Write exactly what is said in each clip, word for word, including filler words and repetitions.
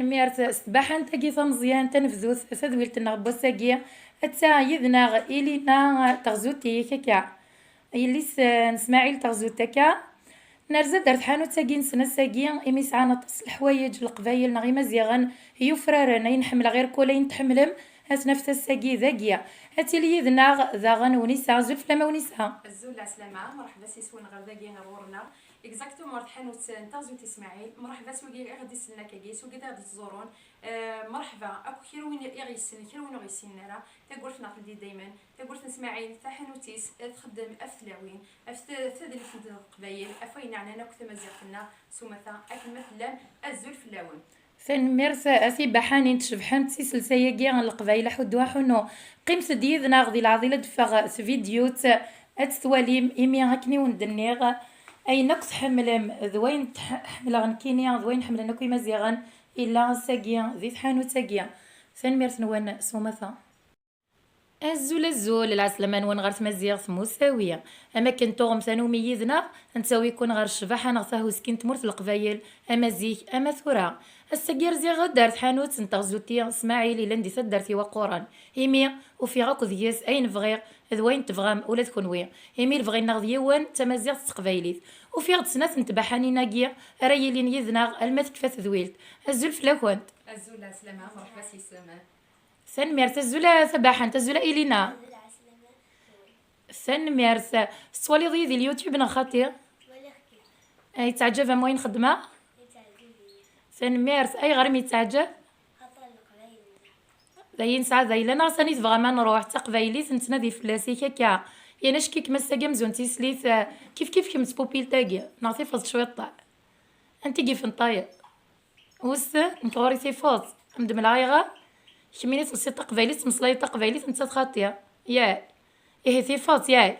Tanemmirt s tbaḥant-agi tameẓyant, tanebdut, tadwilt-nneɣ n wass-agi. Atta yid-neɣ Ilina Teɣzuti, akka. Yelli-s, eh, n Smaɛil Teɣzut, akka. Nerza-d ar tḥanut-agi-nsen ass-agi, imi sɛan aṭas n leḥwayeǧ n Leqbayel neɣ Imaziɣen yufraren, ayen ḥemmleɣ irkul, ayen tḥemmlem, ad t-naf ass-agi dagi. Ad tili yid-neɣ daɣen Wnisa. Azul fell-am a Wnisa. Azul, lɛeslama, mṛeḥba s iswen ɣer dagi ɣer ɣur-neɣ. Exactement, ɣer tḥanut n Teɣzut Ismaɛil. Mṛeḥba s wigi i ɣ-d-isellen akkagi, s wigi i ɣ-d-ittẓurun. Eh, mṛeḥba akk kra win i ɣ-yessnen, kra win ur ɣ-yessinen ara. Tagurt-nneɣ teldi daymen, tagurt n Smaɛil, taḥanut-is, eh, txeddem ɣef tlawin, ɣef t-, tadlilt n Leqbayel, ɣef wayen yeɛnan akk tamaziɣt-nneɣ s umata, akken ma tellam, azul fell-awen. Tanemmirt a tibaḥanin, tcebḥemt s iselsa-agi n Leqbayel aḥuddu aḥunnu. Qqimet-d yid-neɣ di leɛḍil ad d-teffeɣ tvidyut, ad tt-twalim, imi akken i wen-d-nniɣ, ayen akk tḥemmlem, d wayen tḥ-, ḥemmleɣ nekkini, d wayen ḥemmlen akk Imaziɣen, illa ass-agi di tḥanut-agi. Tanemmirt-nwen s umata. Azul, azul, lɛeslama-nwen ɣer tmaziɣt Musawi. Am akken tuɣem tanumi yid-neɣ, nettawi-ken ɣer ccbaḥa neɣ tahuski n tmurt n Leqbayel, ama zik, ama tura. Ass-agi rziɣ-d ar tḥanut n Teɣzuti Smaɛil, yellan di taddart Iwaqquren. Imi ufiɣ akk deg-s ayen bɣiɣ, d wayen tebɣam ula d kenwi. Imi lebɣi-nneɣ d yiwen, d tamaziɣt d teqbaylit. Ufiɣ-d snat n tbaḥanin-agi ara yilin yid-neɣ alma tekfa tedwilt. Azul fell-akent. Azul, lɛeslama, mṛeḥba s yisem. Tanemmirt, azul a tabaḥant, azul a Ilina. Tanemmirt. Tettwaliḍ-iyi di YouTube neɣ xaṭi? Ay, yettɛǧab-am wayen xeddmeɣ? Tanemmirt. Ayɣer i m-yettɛǧab? D ayen nesɛa d ayla-nneɣ, sani tebɣam ad nruḥ, d taqbaylit, nettnadi fell-as, ik akka. Yan acki-kem ass-agi amzun d tislit, eh, kif kif kemm d tpupilt-agi, neɣ tifeḍ cwiṭ? Anti i yifen tayeḍ? Wissen, nekk ɣur-i tifeḍ. Am d-mleɣ ayɣer? Kemmini telsiḍ taqbaylit, tettmeslayeḍ taqbaylit, nettat xaṭi. Yak. Ihi tifeḍ, yak.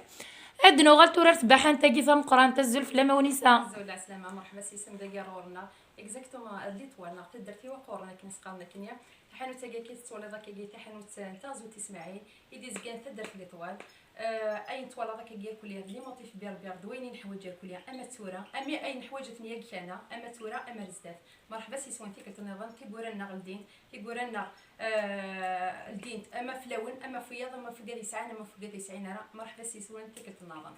Ad d-nuɣal tura ar tbaḥant-agi tameqqrant. Azul fell-am a Wnisa. Azul, lɛeslama, mṛeḥba s yisem dagi ar ɣur-neɣ. Exactement, ar Litwal neɣ taddart Iwaqquren akken i s-qqaren akkenni. Taḥanut-agi akka i tettwaliḍ akkagi, taḥanut n Teɣzut Ismaɛil, i d-izgan taddart Litwal. Eh, ayen twalaḍ akkagi irkul, les motifs berbères, d wayen i neḥwaǧ irkul, ama d tura, ama ayen neḥwaǧ ad t-neg kana, ama d tura, ama ar zdat. Mṛeḥba s yiswen tikkelt nniḍen, tiwwura-nneɣ ldint, tiwwura-nneɣ, eh, ldint, ama fell-awen, ama f wiyaḍ, ama f wigad yesɛan, ama f wigad yesɛin ara. Mṛeḥba s yiswen tikkelt nniḍen.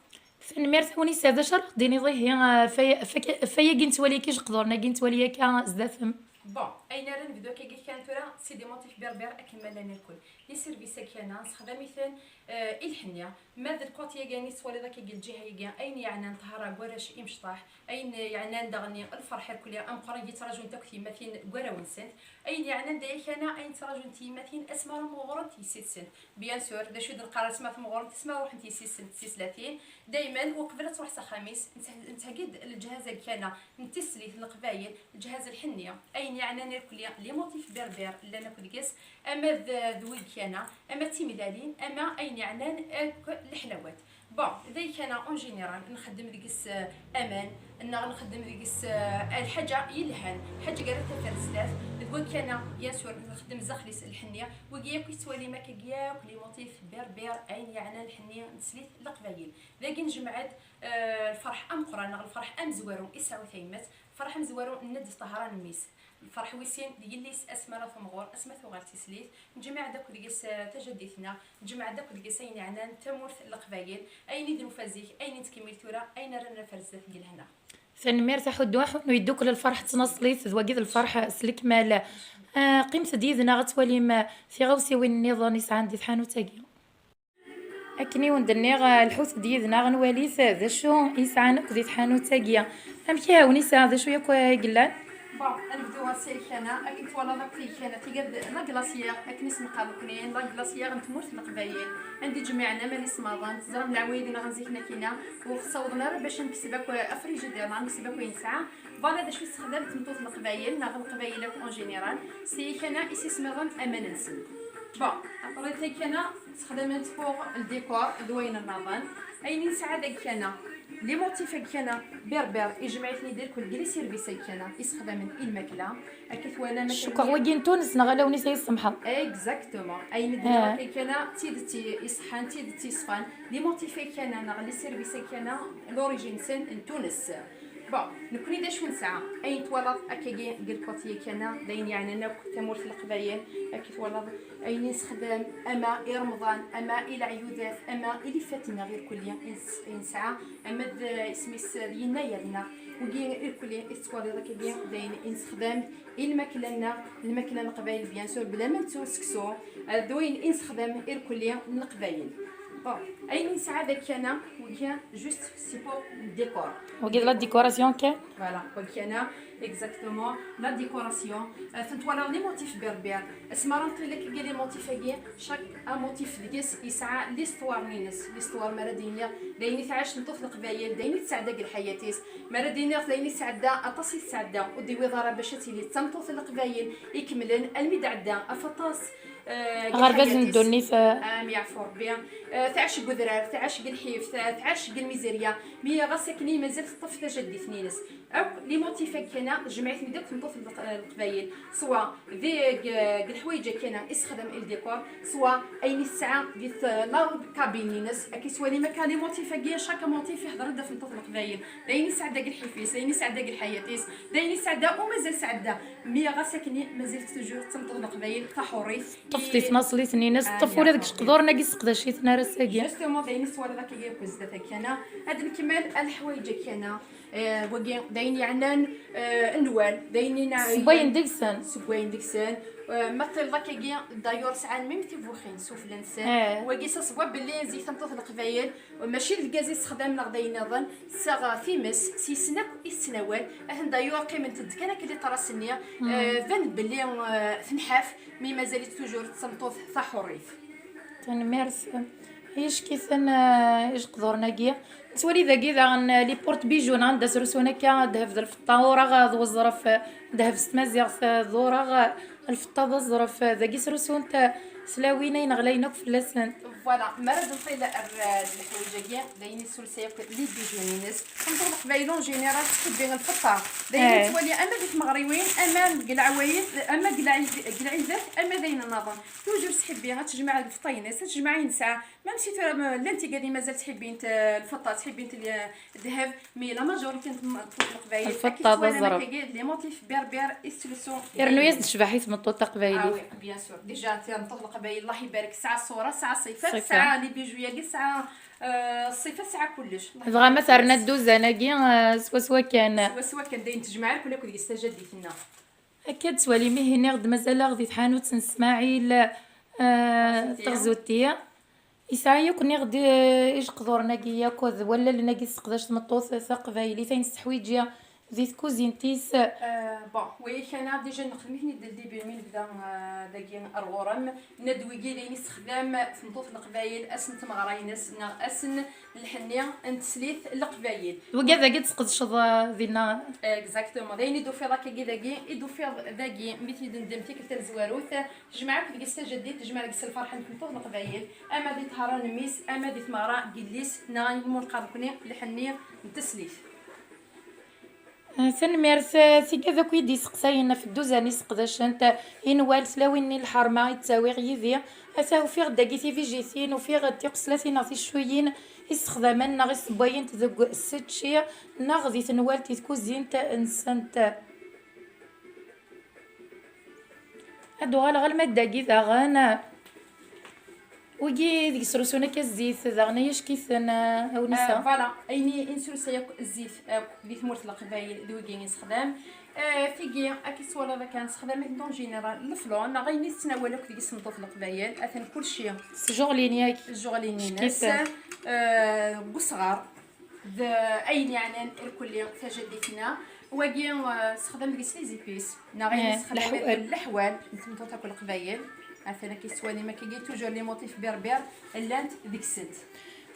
Tanemmirt a Wnisa, d acu ara ɣ-d-tiniḍ ihi, eh, f ay-, f ay-, f ayagi nettwali akka, ijeqduren-agi nettwali akka zdat-m? Bon, ayen ara nebdu akkagi kan tura, c'est des motifs berbères akken ma llan irkul. Les services-agi kana, nessexdam-iten, eh, i lḥenni. Ma d lkwaṭi-agi i tettwaliḍ akkagi lǧiha-agi, ayen yeɛnan ṭṭhara n warrac imecṭaḥ, ayen yeɛnan daɣen lferḥ irkul ameqqran i ttraǧunt akk tyemmatin deg warraw-nsent, ayen yeɛnan daya kana, ayen ttraǧunt tyemmatin asmi ara mɣurent yessi-tsent. Bien sûr, d acu i d-neqqar asmi ara mɣurent, asmi ara ruḥent yessi-tsent, tislatin, daymen uqbel ad truḥ s axxam-is, nett-, nettheggi-d lǧehaz-agi kana n tislit n Leqbayel, lǧehaz lḥenni, ayen yeɛnan irkul les motifs berbères llan akk deg-s, ama d, d wigi kana, ama d timellalin, ama ayen yeɛnan akk leḥlawat. Bon, d ayen kana, en général, nxeddem deg-s, eh, aman, neɣ nxeddem deg-s, eh, lḥaǧa yelhan, lḥaǧa gar tafat zdat, d wagi kana, bien sûr, nxeddem zdaxel-is lḥenni, wigi akk i tettwalim akkagi akk les motifs berbères, ayen yeɛnan lḥenni n teslit n Leqbayel. Dagi nejmeɛ-d, eh, lferḥ ameqqran neɣ lferḥ amezwaru i tesɛa tayemmat, lferḥ amezwaru n Nadit Tahran mmi-s. Lferḥ wis sin d yelli-s asmi ara temɣur, asmi ara tuɣal d tislit, nejmeɛ-d akk deg-s, eh, tajaddit-nneɣ, nejmeɛ-d akk deg-s ayen yeɛnan tamurt n Leqbayel, ayen i d-nufa zik, ayen i nettkemmil tura, ayen ara naf ar zdat deg lehna. Tanemmirt a Ḥuddu, aḥunnu yeddukel lferḥ d tnaṣlit, d wagi d lferḥ s lekmal. Eh, qqimet-d yid-neɣ ad twalim, eh, tiɣawsiwin nniḍen i sɛan di tḥanut-agi. Akken i wen-d-nniɣ, lḥut-d yid-neɣ, nwalit d acu i sɛan akk di tḥanut-agi. Amek i Wnisa, d acu yakk i yellan? Bon, ad nebdu ɣer tiyekkan-a. Akken twalaḍ akk tiyekkan-a, tiga d la glacière, akken i s-neqqar nekkni, la glacière n tmurt n Leqbayel. Anda i ǧmiɛen aman isemmaḍen, teẓram leɛwayed-nneɣ n zik-nni akkin-a, ur ssawḍen ara bac ad nekseb akk afrijidir, neɣ ad nekseb akk ayen nesɛa. Voilà d acu i tessexdam tmeṭṭut n Leqbayel, neɣ Leqbayel akk en général, s tiyekkan-a i s-isemmaḍen aman-nsen. Bon, après tiyekkan-a, ssexdament pour le décor d wayen nniḍen. Ayen i nesɛa dagi kana, les motifs-agi kana, berbères, ijmeɛ-iten-id irkul deg les services-agi kana, issexdamen i lmakla. Akka twalam, akka Cukkeɣ wagi n Tunes, neɣ ala Wnisa, i yi-tsemḥeḍ? Exactement. Ayen i d-nniɣ akka kana, d tidet i, iṣeḥḥan, d tidet i iṣfan. Les motifs-agi kana, neɣ les services-agi kana, l'origine-nsen n Tunes. Bon, nekkni d acu nesɛa? Ayen twalaḍ akkagi deg lkwaṭi-a kan, d ayen yeɛnan akk tamurt n Leqbayel. Akka twalaḍ ayen i nessexdam, ama i Remḍan, ama i leɛyudat, ama i lifat-nneɣ irkelli i nes-, i nesɛa, ama d isem-is d yennayer-nneɣ. Wigi irkelli i tettwaliḍ akkagi d ayen i nessexdam i lmakla-nneɣ, lmakla n Leqbayel, bien sûr, bla ma nettu seksu, d wayen i nessexdam irkelli n Leqbayel. Bon, ayen i nesɛa dagi kan, wigi juste c'est pour le décor. Wigi d la décoration kan? Voilà, wagi kan, exactement, la décoration. Euh, tent-twalaḍ les motifs berbères. Asmi ara nṭil akkagi les motifs-agi, chaque motif deg-s yesɛa l'histoire-ines. L'histoire, mi ara d-iniɣ, d ayen i tɛac tmeṭṭut n Leqbayel, d ayen i tesɛedda deg lḥayat-is. Mi ara d-iniɣ d ayen i tesɛedda, aṭas i tesɛedda, ur d-iwiḍ ara bac ad tili d tameṭṭut n Leqbayel ikemlen almi d-ɛedda ɣef aṭas, eh, n aɣerbaz n lḥayat-is. Ddunit, eh. Am yeɛfu Rebbi. Eh, tɛac deg udrar, tɛac deg lḥif, ta-, tɛac deg lmizirya. Mi ɣas akken i mazal teṭṭef tajaddit-ines. Akk les motifs-agi kan, tejmeɛ-iten-id akk tmeṭṭut n Leq-, Leqbayel, swa deg, deg leḥwayeǧ-agi kan i ssexdam i le décor, swa ayen i tesɛa di t-, la cabine-ines. Akka i tettwalim akka les motifs-agi, chaque motif ihder-d ɣef tmeṭṭut n Leqbayel. D ayen i tesɛedda deg lḥif-is, d ayen i tesɛedda deg lḥayat-is, d ayen i tesɛedda u mazal tesɛedda. Mi ɣas akken mazal toujours d tameṭṭut n Leqbayel taḥurrit. Ṭṭef di tnaṣlit-nni-ines, ah, ṭṭef ula deg iceqḍuren-agi, sseqdac-iten ar ass-agi. Justement, d ayen i twalaḍ akka akk zdat-agi kan. Ad nkemmel a leḥwayeǧ-agi kan. Eh, wagi d ayen yeɛnan, eh, nnwal, d ayen yeɛnan ssewwayen deg-sen. Ssewwayen deg-sen. Eh, ma tiliḍ akkagi, d'ailleurs sɛan même tibuxin sufella-nsen. Eh. Wagi s asbab belli zik tameṭṭut n Leqbayel, mačči d lgaz i tessexdam neɣ d ayen nniḍen, tesɛa times, s yisem akk i tettnawal. Atan d'ailleurs qqiment-d kan akka les traces-nni, eh, ban belli, eh, tenḥaf, mi mazal-itt toujours d tameṭṭut taḥurrit. Tanemmirt. Icek-iten, eh, ijeqduren-agi. Nettwali dagi daɣen, eh, les portes bijoux, neɣ anda srusun akka ddheb d lfeṭṭa, ureɣ d weẓref, eh, ddheb s tmaziɣt, eh, d ureɣ, eh, lfeṭṭa d aẓref, eh, dagi srusunt, eh, tlawin ayen ɣlayen akk fell-asen. Voilà, mi ara d-nṭil ar, eh, d leḥwayeǧ-agi, d ayen yessulsay akk les bijoux-ines. Tameṭṭut n Leqbayel en général tettḥibbi lfeṭṭa. D ayen nettwali ama di tmeɣriwin, ama deg leɛwayed, ama deg lɛid-, deg lɛidat, ama d ayen nniḍen. Toujours tettḥibbi ad tejmeɛ lfeṭṭa-ines, ad tejmeɛ ayen tesɛa. Même si tura, m-, llant tigad i mazal ttḥibbint, eh, lfeṭṭa, ttḥibbint l-, ddheb, mais la majorité n tmeṭṭut n Leqbayel, lfeṭṭa d aẓref. Akkagi, les motifs berbères i tettlusu. Yernu-yas-d ccbaḥ i tmeṭṭut taqbaylit. Ah oui, bien sûr. Déjà, tameṭṭut n Leqbayel, Allah ibarek, tesɛa ṣṣura, tesɛa ṣṣifat, ṣṣifat. Tesɛa les bijoux-agi, tesɛa, eh, ṣṣifat, tesɛa kullec. Allah ibarek. Dɣa ma terna dduzan-agi, eh, swaswa kan. Swaswa kan, d ayen tejmeɛ akk, akk deg-s tajaddit-nneɣ. Akka d-tettwalim, ihi nniɣ-d mazal-aɣ di tḥanut n Smaɛil, eh, Taɣzutti. Taɣzutti. Yesɛa yakk, nniɣ-d, eh, ijeqduren-agi yakk d wallalen-agi tesseqdac tmeṭṭut taqbaylit, ayen tesseḥwiǧi di tkuzint-is. Eh, bon, wagi kan déjà nexdem-iten-id dès le début mi nebda, eh, dagi ar ɣur-m. Nenna-d wigi d ayen yessexdam tmeṭṭut n Leqbayel ass n tmeɣra-ines neɣ ass n lḥenni n teslit n Leqbayel. Wigi dagi tesqedceḍ, eh, dinna? Exactement. D ayen i d-tufiḍ akkagi dagi, i d-tufiḍ dagi, mi t-id-neddem tikkelt tamezwarut, tejmeɛ akk deg-s tajaddit, tejmeɛ deg-s lferḥ n tmeṭṭut n Leqbayel, ama di ṭṭhara n mmi-s, ama di tmeɣra n yelli-s, neɣ ayen umi neqqar nekkni lḥenni n teslit. Eh, tanemmirt, eh, tigad akk i d-iseqsayen ɣef dduzan i seqdacent, eh, i nwal tlawin-nni n lḥerma i ttawiɣ yid-i. Ata ufiɣ-d dagi tibijitin, ufiɣ-d tiqeslatin neɣ ticuyin i ssexdamen neɣ i ssewwayent deg ssečči neɣ di tenwalt i tkuzint-nsent. Ad uɣaleɣ alma d dagi daɣen. Wigi deg srusun akka zzit, daɣen ay acek-iten, eh, a Wnisa? Eh, voilà, ayen i, i nesrusa yakk zzit, akk di tmurt n Leqbayel, d wigi i nessexdam. Eh, tigi, akka i tettwaliḍ akka, nessexdam-itent en général, leflon, neɣ ayen i tettnawal akk deg-s tmeṭṭut n Leqbayel, atan kulci. Sjuɣlin yak. Sjuɣlin-ines. Acek-iten. Eh, deg usɣar. D ayen yeɛnan irkelli tajaddit-nneɣ. Wagi, eh, sexdam deg-s les épices, neɣ ayen, eh, sexdam leḥwal. Leḥwal n tmeṭṭut akk Leqbayel. Atan akka i tettwalim akkagi, toujours les motifs berbères llant deg-sent.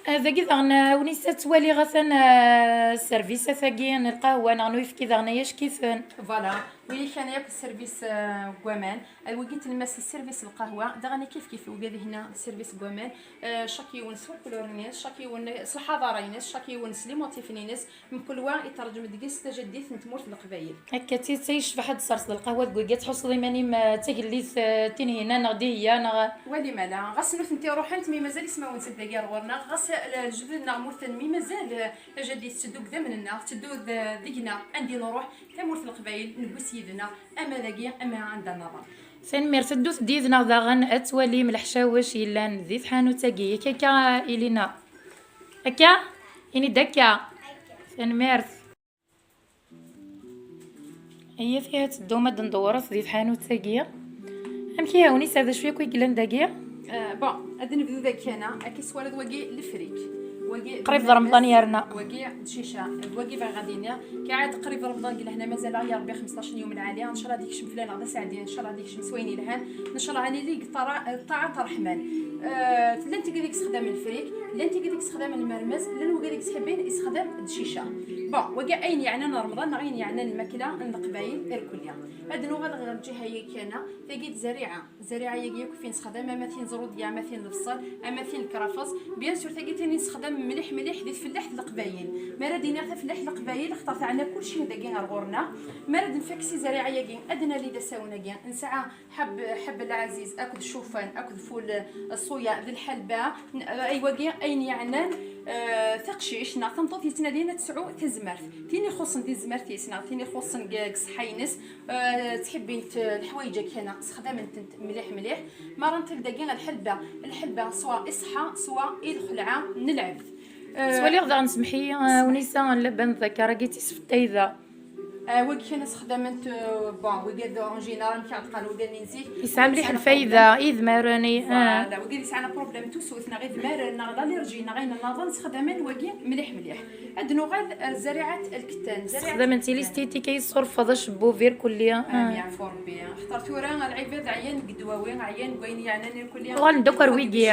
Eh, dagi daɣen, eh, a Wnisa, ttwaliɣ atan, eh, sservis-agi n lqahwa neɣ n uyefki daɣen ay acek-iten. Voilà, wigi kan yakk sservis, eh, n waman. Wigi tlemmast sservis n lqahwa, daɣen kif kif wigi dihin sservis n waman. Eh, chaque yiwen s lkulur-ines, chaque yiwen s lḥaḍara-ines, chaque yiwen s les motifs-ines, mkul wa iṭerǧem deg-s tajaddit n tmurt n Leqbayel. Akka d tidet ay yecbeḥ ad d-tesserseḍ lqahwa deg wigi, ad tḥusseḍ iman-im, eh, d tagellidt, eh, Tinhinan neɣ Dihya neɣ. Wali mala, ɣas nutenti ruḥent, mi mazal ismawen-nsent dagi ar ɣur-neɣ, ɣas Lejdud-nneɣ, mmuten mi mazal, eh, ajaddi tetteddu deg idammen-nneɣ, tetteddu d-, deg-neɣ, anda i nruḥ, tamurt n Leqbayel, newwi-tt yid-neɣ, ama dagi, ama anda nniḍen. Tanemmirt, ddut-d yid-neɣ daɣen ad twalim leḥcawec yellan di tḥanut-agi. Yak akka, Ilina? Akka? Ini-d akka. Tanemmirt. Iyyat, ihi ad teddum ad d-ndewwret di tḥanut-agi. Amek ihi, Unisa, d acu yakk i yellan dagi? Eh, bon, ad nebdu dagi kan, akka twalaḍ wagi lefrik. Wagi qrib d Remḍan yerna. Wagi d cica, wagi bɣiɣ ad iniɣ. Kɛad qrib Remḍan, deg lehna mazal-aɣ ya Rebbi xemseṭṭac n yum lɛali, ncallah ad ikcem fell-aneɣ d aseɛdi, ncallah ad ikcem s wayen yelhan, ncallah ad nili deg ṭṭaɛa, ṭṭaɛat Ṛṛeḥman. Eh, llan tigad i yessexdamen lefrik, llan tigad i yessexdamen lmermez, llan wigad i yettḥibbin yessexdam d cica. Bon, wagi ayen yeɛnan Remḍan neɣ ayen yeɛnan lmakla n Leqbayel irkelli. Ad nuɣal ɣer lǧiha-yagi kan, tagi d zzeriɛa. Zzeriɛa-yagi yakk fin nessexdam, ama tin n ẓrudya, ama tin n lebṣel, ama tin n lkrafiẓ. Bien sûr, tagi tin i nessexdam mliḥ mliḥ di tfellaḥt n Leqbayel. Mi ara d-iniɣ tafellaḥt n Leqbayel, axaṭer teɛna kulci dagi ɣer ɣur-neɣ. Mi ara d-nfak si zzeriɛa-yagi, ad nali d asawen-agi, nesɛa ḥebb, ḥebb lɛaziz akked ccufan akked ful, eh, ṣṣuya d lḥalba. N-, eh, ay wagi ayen yeɛnan, eh, taqcict neɣ tameṭṭut yettnadin ad tesɛu tazmert. Tin ixuṣṣen di tezmert-is neɣ tin ixuṣṣen deg, deg ṣṣeḥḥa-ines, eh, ttḥibbint, eh, leḥwayeǧ-agi kan, ssexdament-tent mliḥ mliḥ. Mi ara nṭil dagi ɣer lḥalba, lḥalba swa i ṣṣeḥḥa, swa i lxelɛa n lɛebd. Eh, ttwaliɣ daɣen, semḥ-iyi, eh, Unisa, n Laban d Zakar-agi d tisfettay da. Ah, wagi kan ssexdament, euh, bon, wigad en général, amek ara d-qqaren, wigad n zik. Yesɛa mliḥ lfayda i idmaren, i, ah. Voilà, wigad yesɛan problème tusut, neɣ idmaren, neɣ l'allergie, neɣ ayen nniḍen, ssexdamen wagi mliḥ mliḥ. Ad nuɣal ar zzeriɛat lkettan. Ssexdamen-t i l'esthétique, i yessurfeḍ acebbub irkelli, ah. Amin, yeɛfu Rebbi. Axaṭer tura lɛibad ɛyan deg ddwawi, ɛyan deg wayen yeɛnan irkelli. Uɣalen-d akk ar wigi.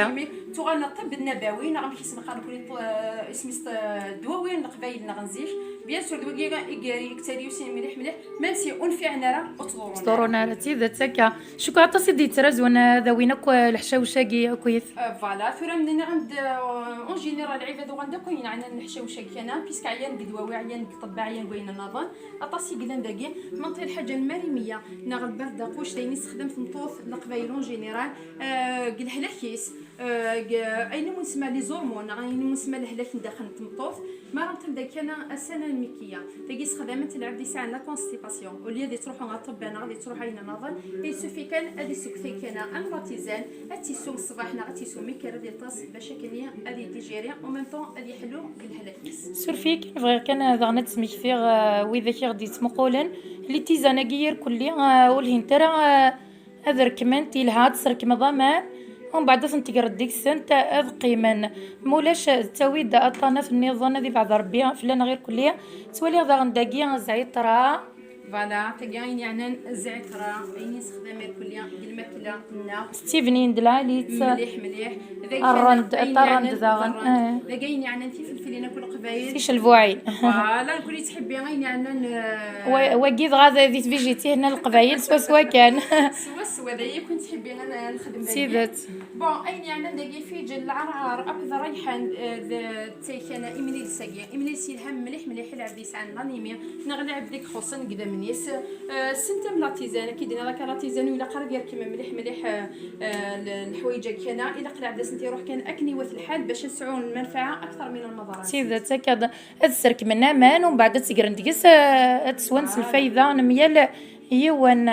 Tuɣal n ṭṭibb nnabawi, neɣ amek i s-neqqar nekkni, ṭ-, isem-is, ṭ-, ddwawi n Leqbayel neɣ n zik. Bien sûr, d wagi i, i, i yettaryusin mliḥ mliḥ, même si ur nfiɛen ara, ur ttḍurrun ara. Ttḍurrun ara, d tidet akka. Cukkeɣ aṭas i d-yettrazun ad awin akk, eh, leḥcawec-agi akkit. Euh, voilà, tura nniɣ-am-d, euh, en général, lɛibad uɣalen-d akk ayen yeɛnan leḥcawec-agi kan, puisque ɛyan deg ddwawi, ɛyan deg ṭṭebba, ɛyan deg wayen nniḍen. Aṭas i yellan dagi, ma nṭi lḥaǧa n lmarimiya, neɣ lberdaqquc, d ayen yessexdam tmeṭṭut n Leqbayel en général, euh, deg lehlak-is. Euh, deg, ayen umi nsemma les hormones, neɣ ayen umi nsemma lehlak n daxel n tmeṭṭut, mi ara nṭil dagi kan ass-a n lmikkiya. Tagi ssexdamen-tt lɛebd yesɛan la constipation. Au lieu ad yettruḥu ɣer ṭṭebba neɣ ad yettruḥu ayen nniḍen, il suffit kan ad yessukk tagi kan am la tisane, ad tt-yessu ṣṣbeḥ neɣ ad tt-yessu mi yekker ad yeṭṭes, bac akken ad yedigéri, en même temps ad yeḥlu deg lehlak-is. Suref-iyi kan, bɣiɣ kan daɣen ad d-smektiɣ, euh, widak i ɣ-d-yettmuqulen, les tisanes-agi irkelli, euh, ur lhint ara, euh, ad rekment, yelha ad tesrekmeḍ aman, umbeɛd ad ten-tegreḍ deg-sent, ad qqimen. Ma ulac, ad tawi-d aṭṭanat nniḍen, ad ibɛed Rebbi fell-aneɣ irkelli. Ttwaliɣ daɣen dagi zɛiṭra. Voilà, tagi ayen yeɛnan zɛiṭra, ayen yessexdam irkelli deg lmakla-nneɣ. Tettibnin d lɛali-tt. Mliḥ, mliḥ. Dagi ṛṛend, ayen ṛṛend yeɛnan daɣen. Ṛṛend. Eh. Dagi ayen yeɛnan tifelfilin akk Leqbayel. Ticelbuɛin. Voilà, nekkni nettḥibbi ayen yeɛnan, eh, wa-, wagi dɣa d, di tbijit i henna Leqbayel, swaswa kan. Swaswa, d aya i nettḥibbi ad nexdem dagi. D tidet. Bon, ayen yeɛnan dagi fiǧel, lɛerɛer, akked rrayḥan, eh, d, d taykana, imliles-agi. Imliles yelha mliḥ, mliḥ i lɛebd yesɛan l'anémie, neɣ lɛebd i ixuṣṣen deg idammen-is. Eh, ssenta am la tisane, akka i d-nniɣ akka, la tisane ur ilaq ara ad yerkem mliḥ, mliḥ, eh, eh, l-, leḥwayeǧ-agi kan, ilaq lɛebd ad sent-iruḥ kan akken iwata lḥal bac ad sɛun lmanfaɛa akteṛ min lmaḍarat. D tidet, akka d-, ad sserkmen aman, umbeɛd ad tt-gren deg-s, eh, ad swen s lfayda n myal yiwen.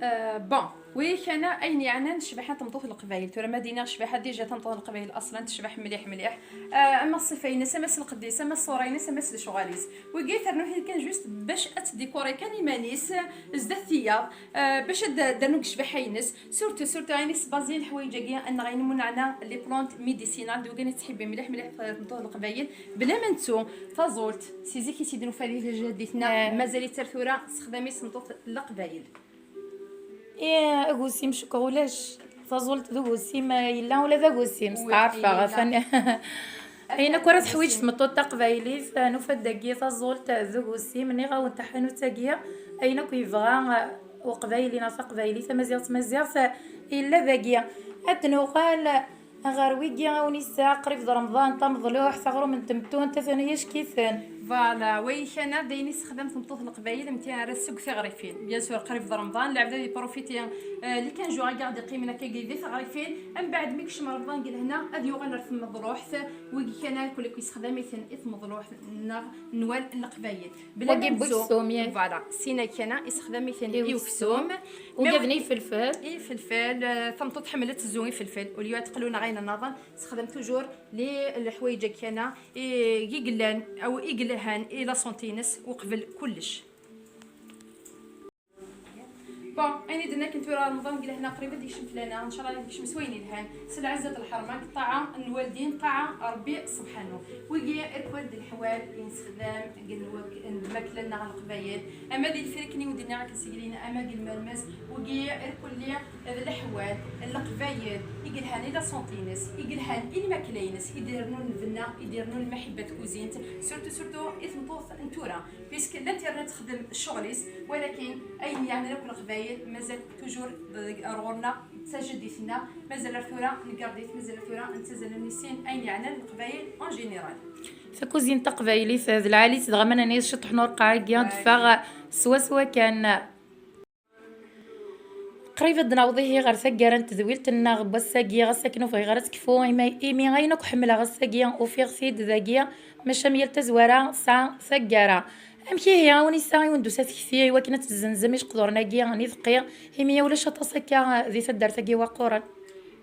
Euh, bon, wigi kan ayen yeɛnan ccbaḥa n tmeṭṭut n Leqbayel. Tura ma d-iniɣ ccbaḥa, déjà tameṭṭut n Leqbayel aṣlan tecbeḥ mliḥ mliḥ. Euh, ama ṣṣifa-ines, ama s lqedd-is, ama ṣṣura-ines, ama s lecɣal-is. Wigi ternu-t kan juste bac ad tdikuri kan iman-is, zdat tiyaḍ, euh, bac ad d-, ad d-ternu deg ccbaḥa-ines. Surtout, surtout ayen isbazi leḥwayeǧ-agi, anneɣ ayen umi neɛna les plantes médicinales, d wigi i nettḥibbi mliḥ mliḥ tmeṭṭut n Leqbayel. Bla ma nettu taẓult, si zik i s-id-nufa di tjaddit-nneɣ, eh, mazal-itt ar tura tessexdam-itt tmeṭṭut n Leqbayel. Eh, agusim, cukkeɣ ulac. Taẓult d ugusim, eh, yella ula d agusim, oui, steɛrfeɣ, yella. Atan. Ayen akk ara teḥwiǧ tmeṭṭut taqbaylit, eh, nufa-d dagi taẓult d ugusim, nniɣ-awen taḥanut-agi, ayen akk yebɣa, eh, uqbayli neɣ taqbaylit, tamaziɣt, tamaziɣt, eh, yella dagi. Ad nuɣal ɣer wigi, a Unisa, qrib d Remḍan, tameḍluḥt, aɣrum n temtunt, atan-a yack-iten. Voilà, wagi kan d ayen yessexdam tmeṭṭut n Leqbayel mti ara tesseww tiɣrifin. Bien sûr, qrib d Remḍan, lɛebd ad iprofiti, euh, les quinze jours i ɣ-d-iqqimen akkagi di teɣrifin. Mbeɛd mi yekcem Remḍan deg lehna, ad yuɣal ar tmeḍruḥt. Wagi kan irkelli yessexdam-iten i tmeḍruḥt neɣ nnwal n Leqbayel. Bla Wagi ma nettu. Buksum, ya. Voilà, sin-agi kan yessexdam-iten i I uksum. Uksum. Ugaden ifelfel. Ifelfel, euh, tameṭṭut tḥemmel ad tezzu ifelfel. Au lieu ad teqlu neɣ ayen nniḍen, tessexdam toujours les, leḥwayeǧ-agi kan i, i yellan, aw i yelhan i la santé-ines uqbel kullec. Bon, ayen i d-nna akken tura Remḍan deg lehna qrib ad yekcem fell-aneɣ, ncallah ad yekcem s wayen yelhan, s lɛezza d lḥerma, deg ṭṭaɛa n lwaldin, ṭṭaɛa n Rebbi sebḥanu. Wigi irkul d leḥwal i nessexdam deg lwak-, deg lmakla-nneɣ n Leqbayel, ama di lfirk-nni i wen-d-nniɣ akken seg lin, ama deg lmermez, wigi irkul d leḥwal n Leqbayel i yelhan i la santé-ines, i yelhan i lmakla-ines, i d-irennun lbenna, i d-irennun lmaḥibba d tkuzint, surtout, surtout i tmeṭṭut n tura. Puisque l'internet texdem ccɣel-is, walakin ayen yeɛnan akk Leqbayel mazal toujours deg, ar ɣur-neɣ d tajaddit-nneɣ, mazal ar tura neggardet, mazal ar tura nettazal ad nissin ayen yeɛnan Leqbayel en général. Takuzint taqbaylit d lɛali-tt, dɣa ma nani ciṭuḥ n urqeɛ-agi ad d-teffeɣ swaswa kan. Qrib ad d-naweḍ ihi ɣer taggara n tedwilt-nneɣ n wass-agi, ɣas akken ur bɣiɣ ara ad tekfu, imi, imi ayen akk ḥemmleɣ ass-agi ufiɣ-t-id dagi, maca am yal tazwara tesɛa taggara. Amek ihi, a Unisa, i wen-d-tusa tekti i wakken ad tezzenzem iceqduren-agi n ideqqi, imi ulac aṭas akka di taddart-agi waqquren?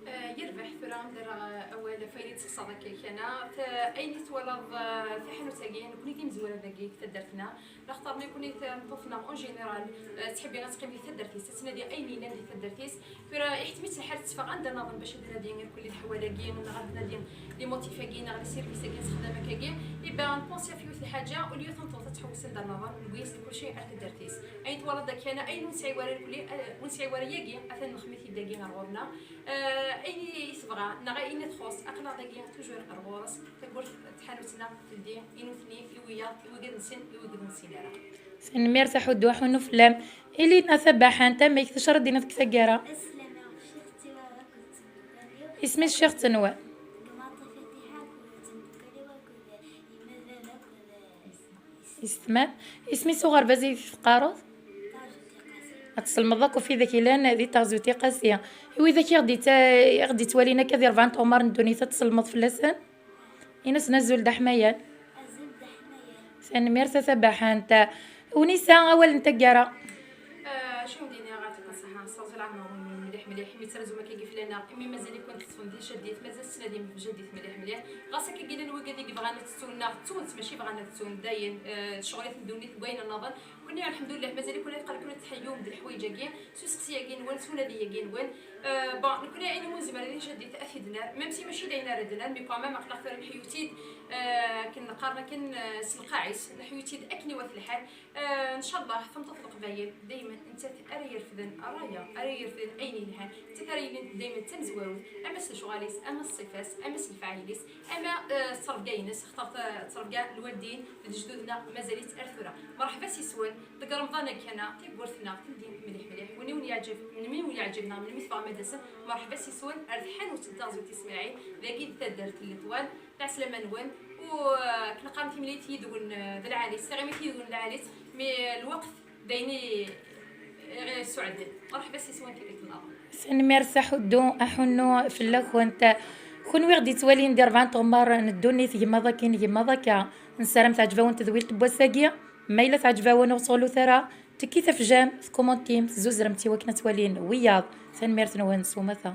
Eh, yerbeḥ tura ad d-rreɣ, eh, awal ɣef wayen i d-testeqsaḍ akka kana. T-, ayen i twalaḍ, eh, taḥanut-agi, nekkni d imezwura dagi deg taddart-nneɣ. Laxaṭer nekkni tameṭṭut-nneɣ en général, eh, tettḥibbi ad teqqim di taddart-is, ad tnadi ayen yellan di taddart-is. Tura iḥettem-itt lḥal tetteffeɣ anda nniḍen bac ad tnadi irkelli leḥwal-agi, neɣ ad tnadi les motifs-agi, neɣ les services-agi, ad texdem akkagi. Iba npensi ɣef yiwet lḥaǧa, au lieu tameṭṭut ad tḥewwes anda nniḍen, newwi-as kulci ar taddart-is. Ayen twalaḍ akka, ayen ur nesɛi wara irkelli, eh, ur nesɛi wara yagi, atan nexdem-it-id dagi ɣer ɣur-neɣ. Eh, ayen i tebɣa, neɣ ayen i txuṣṣ, aql-aɣ dagi toujours ar ɣur-s. Tawwurt n tḥanut-nneɣ teldi i nutni, i wiyaḍ, i wigad nessin, i wigad nessin ara. Tanemmirt a Ḥuddu, aḥunnu fell-am. Ilina Tabaḥant, amek, d acu ara d-tiniḍ deg taggara? Aslama, Ccix Ttewwa akked temddukal-iw. Isem-is Ccix Ttewwa? Gmaṭi Fatiḥa akked temddukal-iw akked yemma d baba akked yessetma. Isem-is uɣerbaz i teqqareḍ? Ad tselmeḍ akk ɣef widak yellan di Taɣzut i Qasi. I widak i ɣ-d-yetta-, i ɣ-d-yettwalin akka di rebɛa n tɣemmar n ddunit, ad tselmeḍ fell-asen? Ini-asen azul d aḥmayan. Azul d aḥmayan. Tanemmirt a Tabaḥant. Unisa, awal n taggara. Ah, acu m-d-iniɣ, ɣer tikkelt ṣaḥa, ṣṣeṛẓu lɛemṛ mliḥ mliḥ, imi tettrazum akkagi fell-aneɣ, imi mazal-ikent teṭṭfem di tjaddit, mazal tettnadim f tjaddit mliḥ mliḥ. Ɣas akkagi llan wigad i yebɣan ad ttun, neɣ ttunt, mačči bɣan ad ttun, dayen, eh, d ccɣel-iten ddunit deg wayen nniḍen. Nekkni, lḥemdullah, mazal-iken ad teqqel-iken ad tḥeyyum d leḥwayeǧ-agi, s useqsi-agi-nwen, s unadi-agi-nwen. Eh, bon, nekkni ayen umi nezmer di tjaddit ad t-id-nerr, même si mačči d ayen ara d-nerr, mais quand même aql-aɣ tura nḥeyyu-t-id, eh, akken qqaren akken, eh, s lqaɛ-is, nḥeyyu-t-id akken iwata lḥal. Eh, ncallah tameṭṭut n Leqbayel daymen nettat ara yerfden rraya, ara yerfden ayen yelhan, nettat ara yilin daymen d tamezwarut, ama s lecɣal-is, ama s ṣṣifa-s, ama s lefɛayel-is, ama, eh, s ttrebga-ines, xaṭer t-, ttrebga n lwaldin d lejdud-nneɣ mazal-itt ar tura. Merḥba s yis-wen deg Remḍan-agi-kana, tawwurt-nneɣ teldi mliḥ mliḥ. Win i wen-yeɛǧeb, melmi i wen-yeɛǧeb neɣ melmi tebɣam ad d-tasem, merḥba s yis-wen ar tḥanut n Taɣzut Ismaɛil, dagi di taddart n Letwan. Lɛeslama-nwen, u, eh, akken qqaren timlilit yid-wen, eh, d lɛali-tt, tiɣimit yid-wen d lɛali-tt, mi, eh, lweqt d ayen i, i ɣ-yessuɛden. Merḥba s yis-wen tikkelt nniḍen. Tanemmirt a Ḥuddu, aḥunnu fell-akent. Kunwi ɣ-d-yettwalin di rebɛa n tɣemmar n ddunit, gemmaḍ akin, gemmaḍ akka. Nessaram teɛǧeb-awen tedwilt n wass-agi. Ma yella teɛǧeb-awen, ur teɣlut ara, tekkit afjam, tkumantim, tezzuzremt i wakken ad twalin wiyaḍ. Tanemmirt-nwen s umata.